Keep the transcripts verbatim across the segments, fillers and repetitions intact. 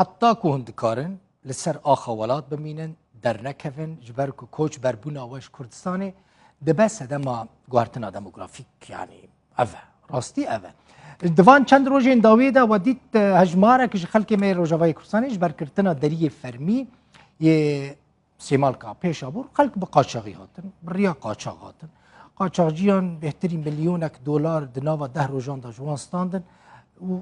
Heta ku hûn dikarin li ser axa welat bimînin, dernekevin, ji ber ku koçberbûna we ji Kurdistanê dibe sedema guhertina demografîk, yanî ev e. Rastî ev e. Di van çend rojên dawî de we dît, e, hejmarek ji xelkê me yê Rojavayê Kurdistanê ji ber girtina deriyê fermî yê Sêmalka Pêşabûr xelk bi qaçaxî hatin, bi riya qaçax hatin. Qaçaxciyan bêhtirî milyonek dolar di nava deh rojan de ji wan standin û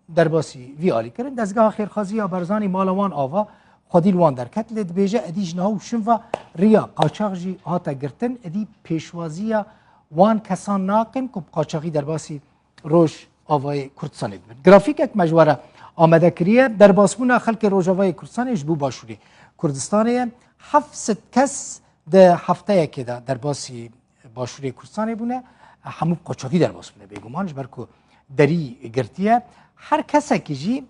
derbasî vî alî kirin. Dezgeha Xêrxazî ya Barzanî mala wan ava, xwedî li wan derket, lê dibêje, edî ji niha û şinva riya qaçax jî hate girtin, edî pêşwaziya wan kesan nakin ku bi qaçaxî derbasî Rojavayê Kurdistanê dibin. Grafîkek me ji we re amade kiriye. Derbasbûna xelkê Rojavayê Kurdistanê ji bo Başûrê Kurdistanê ye. Heft sed kes di hefteyekê de derbasî Başûrê Kurdistanê bûne. Hemû bi qaçaxî derbas bûne bêguman, ji ber ku derî girtiye. Her kesekî jî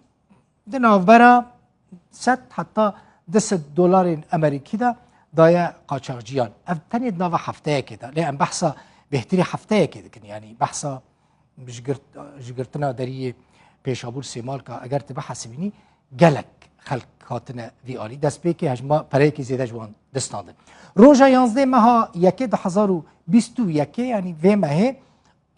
di navbera sed heta du sed dolarên Amerîkî de daye qaçaxciyan. Ev tenê di nava hefteyekê de. Lê em behsa bêhtirî hefteyekê dikin. Yanî behsa ji girt-, ji girtina deriyê Pêşabûr Sêmalka eger tu bihesibînî, gelek xelk hatine vî alî. Destpêkê hejma pereyekî zêde ji wan distandin. Roja yanzdeh meha yekê du hezar û bîst û yekê, yanî vê mehê,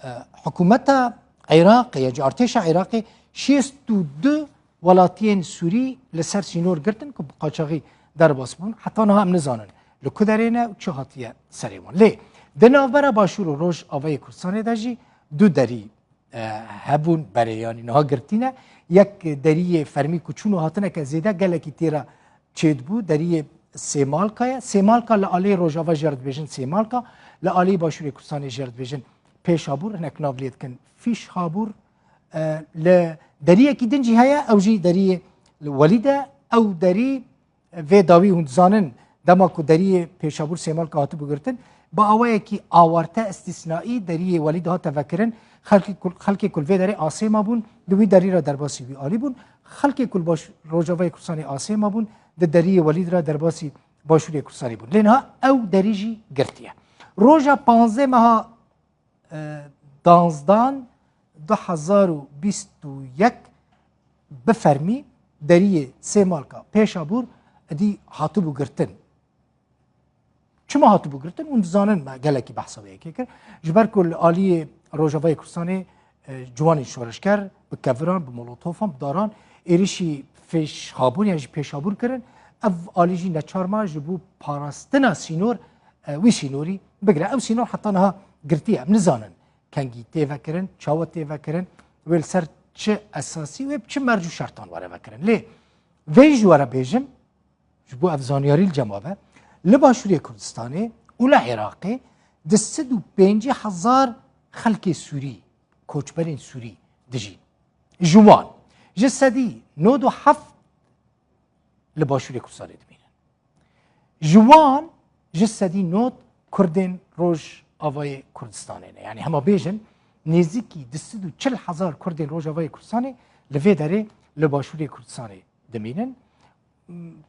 e, hikûmeta Iraqê, ya jî artêşa Iraqê şêst û du welatiyên Sûrî li ser sînor girtin ku bi qaçaxî derbas bûn. Heta niha em nizanin li ku derê ne û çi hatiye serê wan. Lê di navbera Başûr û Rojavayê Kurdistanê de jî du derî, e, hebûn berê, yanî niha girtî ne. Yek deriyê fermî ku çûn û hatineke zêde gelekî tê re çêdibû, deriyê Sêmalka ye. Sêmalka li alî Rojava jê re dibêjin Sêmalka, li alî Başûrê Kurdistanê jê re dibêjin Pêşabûr, hinek nav lê dikin Fîşhabûr. E, li deriyekî din jî heye, ew jî deriyê Welîd e. Ew derî, vê dawî hûn dizanin, dema ku deriyê Pêşabûr Sêmalka hatibû girtin, bi awayekî awarte, îstîsnaî deriyê Welîd hate vekirin. Xelkê ku, xelkê ku li vê derê asê mabûn, di wî derî re derbasî wî alî bûn. Xelkê ku li baş, Rojavayê Kurdistanê asê mabûn, di deriyê Welîd re derbasî Başûrê Kurdistanê bûn. Lê niha ew derî jî girtiye. Roja panzdeh meha, e, danzdan du hezar û bîst û yek bi fermî deriyê Sêmalka Pêşabûr edî hatibû girtin. Çima hatibû girtin? Hûn dizanin, me gelekî behsa vê yekê kir. Ji ber ku li aliyê Rojavayê Kurdistanê, e, ciwanên şoreşger bi keviran, bi molotofan, bi daran êrişî fêşhabûn yan jî pêşabûr kirin. Ev alî jî neçar ma ji bo parastina sînor, e, wî sînorî bigire. Ew sînor heta niha girtî ye. Em nizanin kengî tê vekirin, çawa tê vekirin, wê li ser çi esasî, wê bi çi merc û şertan were vekirin. Lê vê jî were bêjim, ji bo ev zanyarî li cem we be, li Başûrê Kurdistanê û li Iraqê du sed û pêncî hezar xelkê Sûrî, koçberên Sûrî dijîn. Ji wan, ji sedî nod û heft li Başûrê Kurdistanê dimînin. Ji wan, ji sedî nod Kurdên Rojavayê Kurdistanê ne. Yanî hema bêjin, nêzîkî du sed û çil hezar Kurdên Rojavayê Kurdistanê li vê derê li Başûrê Kurdistanê dimînin.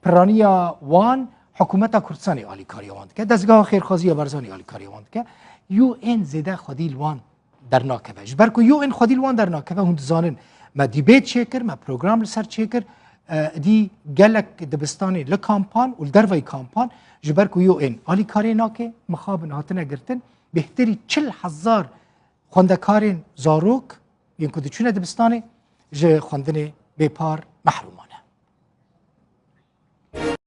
Piraniya wan, hikûmeta Kurdistanê alîkariya wan dike, dezgeha xêrxwaziya Barzanî alîkariya wan dike. U N zêde xwedî li wan dernakeve. Ji ber ku U N xwedî li wan dernakeve, hûn dizanin, me dîbêt çêkir, me program li ser çêkir. E, dî gelek dibistanê li kampan û li derveyî kampan, ji ber ku U N alîkariyê nake, mixabin hatine girtin, bêhtirî çil hezar xwendekarên zarok yên ku diçûne dibistanê ji xwendinê bêpar mehrûm mane.